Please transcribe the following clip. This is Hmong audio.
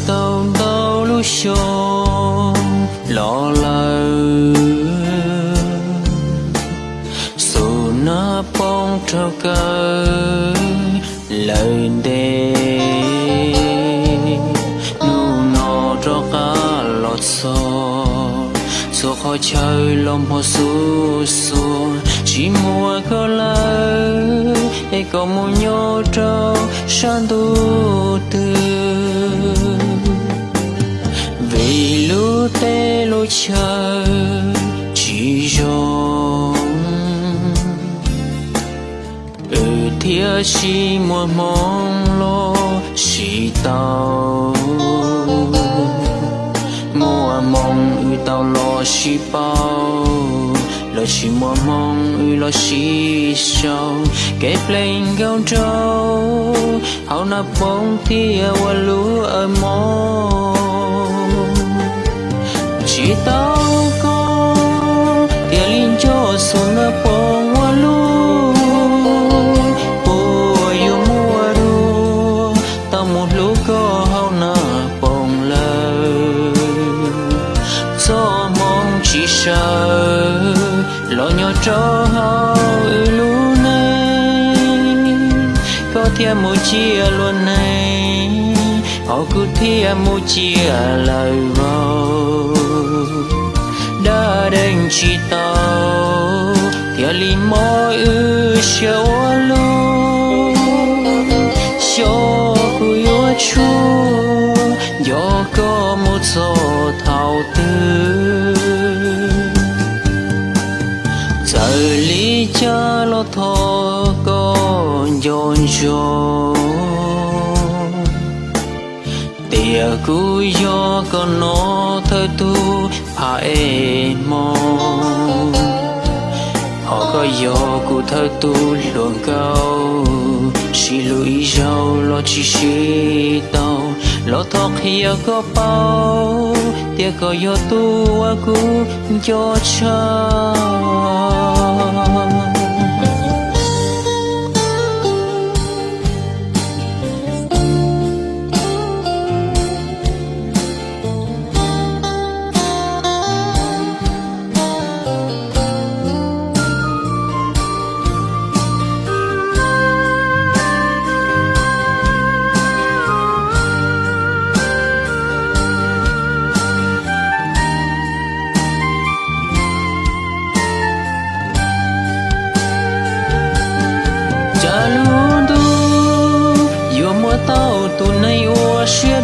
Tau ntau lub xyoo los lawm, xub nag poob rau kawg lawm ntev. Hnub no rov qab los txog, txhua qhov chaw los muag xuj xuas, tsis muaj koj lawm es koj mus nyob rau sab ntuj twg. Vim lub teb lub chaw tsis zoo, wb thiaj tsis muaj hmoo los sib tau. Muaj hmoo wb tau los sib paub, los tsis muaj hmoo wb los sib sau. Kev plees nkauj nraug hauv nag poob thiaj ua lub awv mob. Tsis tau koj thiaj li nco xub nag poob ua lub, puas yuav muaj dua tau mus hlub koj hauv nag poob lawm. Txoj hmoo tsis sawv los nyob rau hauv wb lub neej, koj thiaj mus ciaj luag neeg, hos kuv thiaj mus ciaj lawm vauv. Dab dees tsis tau thiaj li mob wb siab ua luaj, xyov kuv yuav tshuaj nco koj mus txog thaum twg. Txawm li cas los thov koj nco ntsoov, tias kuv yog koj no thawj tug pha es hmo, hos koj yog kuv thawj tug hluas nkauj. Sib hlub ib zaug los tsis sib tau, los thov qhia koj paub, tias koj yog tus uas kuv nco tshaj. Cas lub ntuj yuav muab tau tus neeg ua siab